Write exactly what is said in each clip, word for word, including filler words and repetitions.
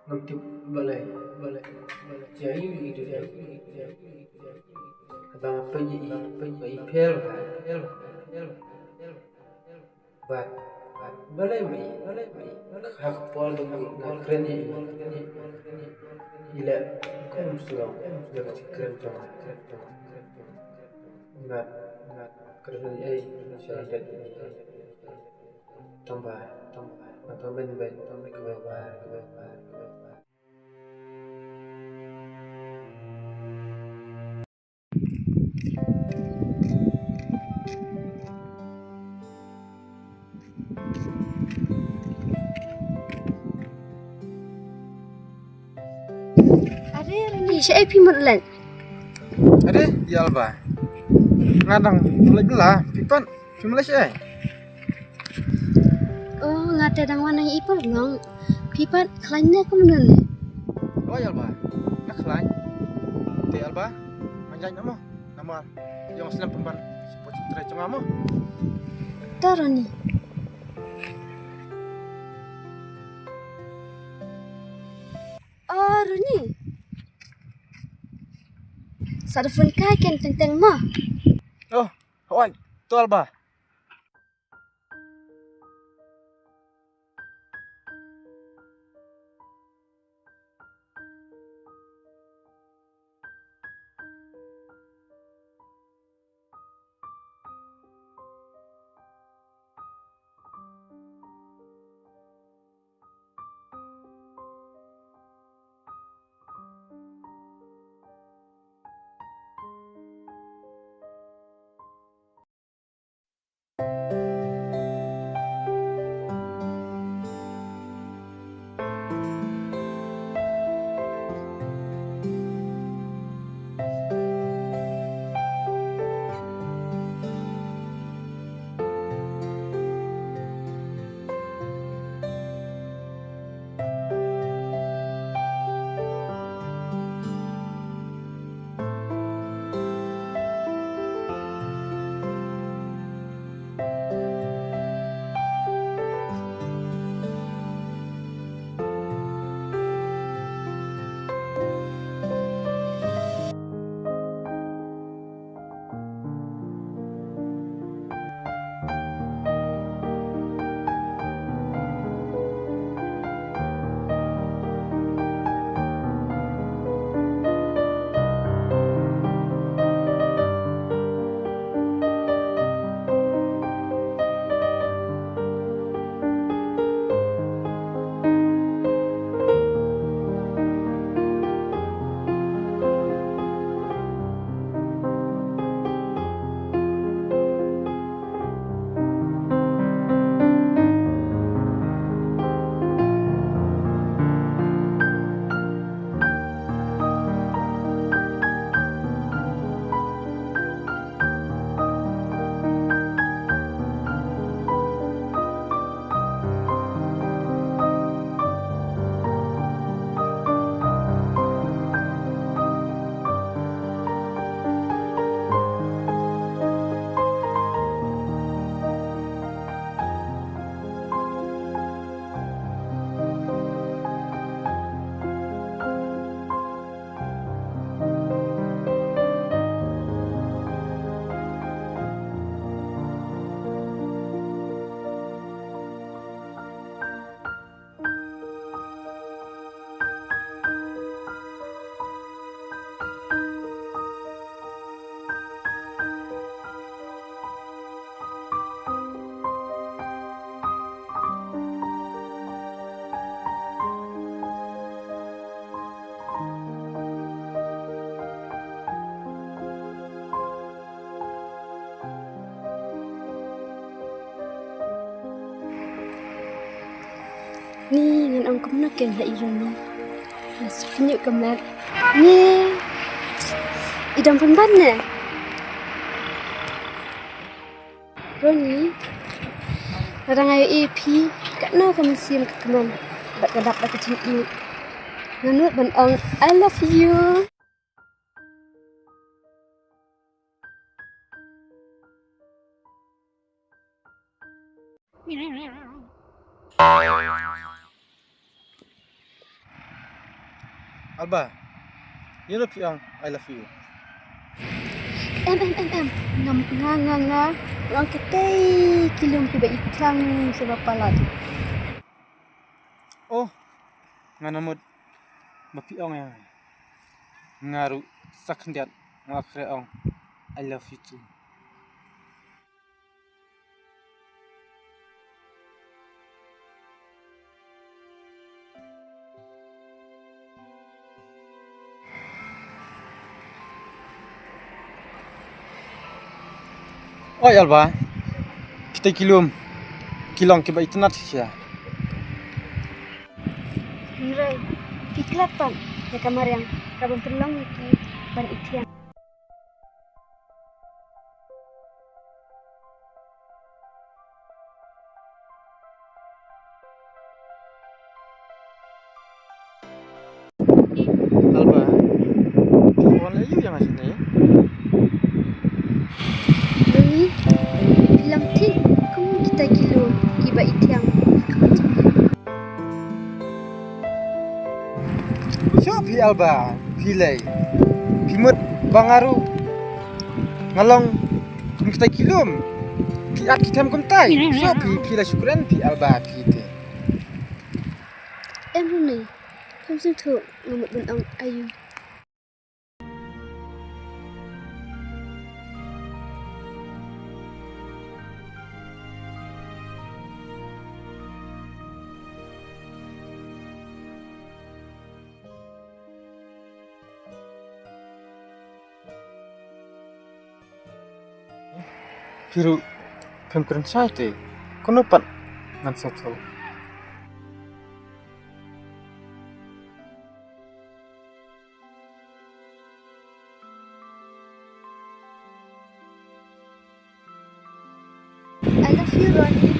Ngam tip balei, balei, balei. Jai, jai, jai, jai. Ba nga pynjah i, pynjah i phel, phel, phel, phel. Bad, bad, balei ma i, balei ma i. Ha ka por ba nga kren ïa i, i leh kum shlong, ïa ka jingkren jong nga. Bad, bad, kren ïa i, sha lade ïa i. Tang ba, tang ba, tang ba, tang ba, kawei ba, kawei ba, kawei ba. Are, Rani, shaei phi mut leit? Are, ïa Alba. Nga dang leit bylla, phi pat, phi mut leit shaei? Oh, nga te dang wan nang ïa i paralok. Phi pat khlaiñ ne kumno ne? Oh, ïa Alba. Nga khlaiñ. Te Alba, ngan jaiñ noh mo. Namar ïa nga slem pynban support trei jong nga mo. To Rani. Oh, Rani. Sa da phone kai ken teng teng mo. Oh, hooid. To Alba. Ni ngan ong kumno kein ha i Roni. Nga sngewthuh ka met. Ni i dang pynban ne? Roni, lada nga ïohi ïa phi, katno ka mynsiem ka kmen bad ka dap da ka jingïeit. Nga nud ban ong I love you. Alba, ïa phi ong I love you. Em, em, em, em. Nga, nga, nga, nga. Nga ong kitei ki lum kiba i thiang sha palat. Oh, nga namut ba phi ong ïa nga. Nga ruh sa khyndiat nga khreh ong I love you too. Oi Alba, kita ki lum ki long kiba itynnad shisha. Hynrei ki klet pat ïa ka mariang kaba pynlong ïa ki ban ithiang. Alba, phi wan leh aïu ïa nga shane? Luni, phi long thik kum kita ki lum kiba ithiang ha ka ban jong phi. Shuh phi Alba, phi lei. Phi mut ba nga ruh nga long kum kita ki lum. Phi at ki them kumtai. Shuh phi, phi la shu kren phi Alba phi te. Em Runi, phim sngewthuh nga mut ban ong aïu. Phi ruh phim kren shai te, kumno pat ngan sngewthuh. I love you, Ronnie.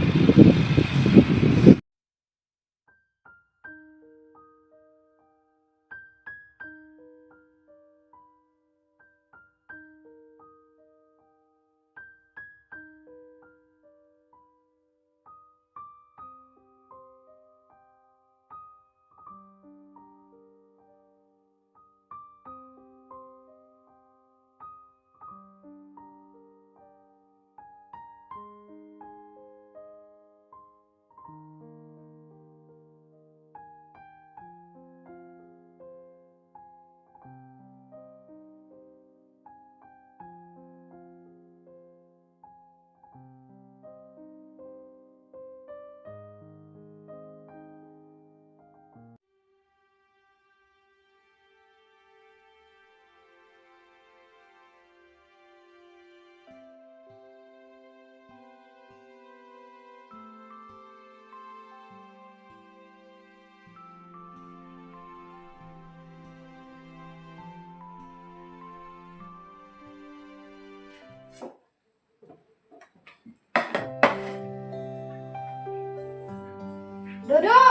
Dodo!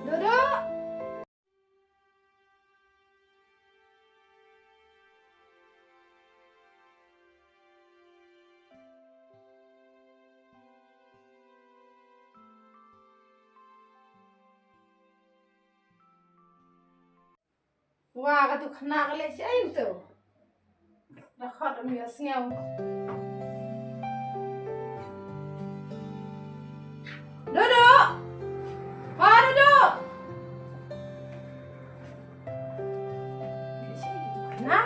Dodo! Wa, katu khynnah ka leh shaei to. Da khot ym ïohsngew. Dodo! Wa, Dodo! Khynnah.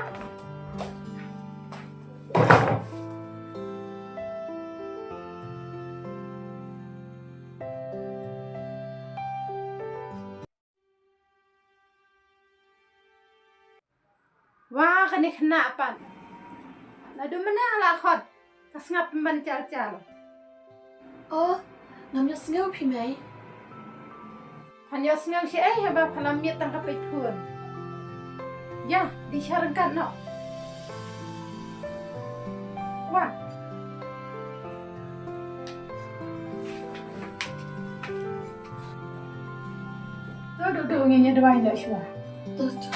Wa, kane khynnah pat. Naduh mynne nga la khot, ka sngap pynban chal chal. Oh, ngam ïohsngew phi mei. Phan ïohsngew shaei haba pha la miet tang ka peit phone. Ïa, dei sha ryngkat noh. Wa. To, Dodo, ngin ïa duwai noh shuwa. To, to.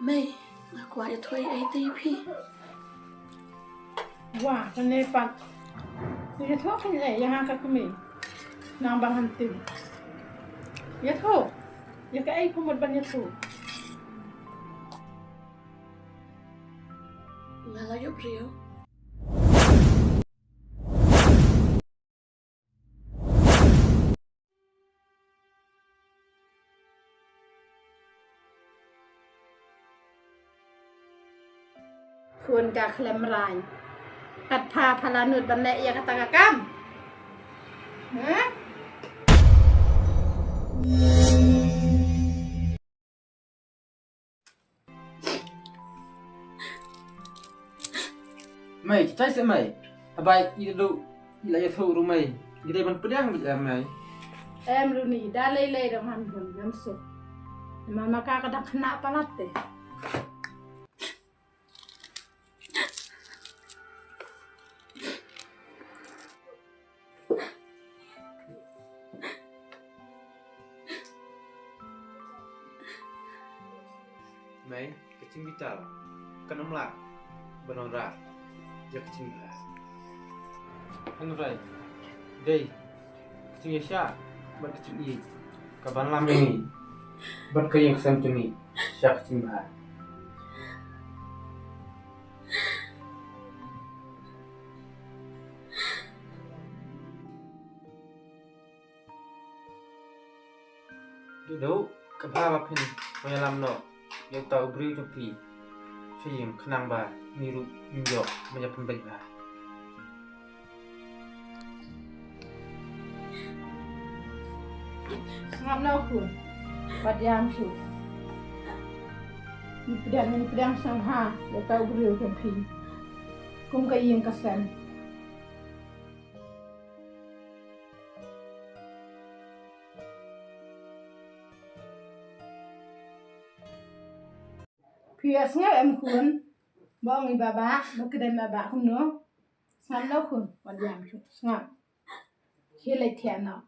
Mei, nga kwah ïathuh ei ei te ïa phi. Wah, kane pat. Ïathuh kein ei ïa nga ka kmie. Nang bang hyntin. Ïathuh. Ïa kaei phi mut ban ïathuh? Nga la ïoh briew. Khun ka khlem rain. Kat pha pha la nud ban leh ïa kata ka kam. Hah? Mei, chai se mei. Abai, i du, i la ïathuh ruh mei. Ngi dei ban pdiang bad em mei. Em ruh ni, da lei lei dang han bun, em suk. Mama ka ka dang khynnah palat te. Mei, ka jingbitar kan ym lah ban wanrah ïa ka jingbha. Hynrei dei ka jingïasyah bad ka jingïeit kaban lam ïa ngi bad ka ïing ka sem jong ngi sha ka jingbha. Dei duh ka bha ba phin wan ïalam noh ïa uta u briew jong phi sha ïing khnang ba ngi ruh ngin ïoh ban ïa pynbeit bha. Sngap noh khun. Wat ïam shuh. Ngin pdiang, ngin pdiang sngewbha ïa uta u briew jong phi kum ka ïing ka sem. Phi ïohsngew em khun? Ba ong i Baba ba kren Baba kumno? Sngap noh khun, wat ïam shuh, sngap. Khie leit thiah noh.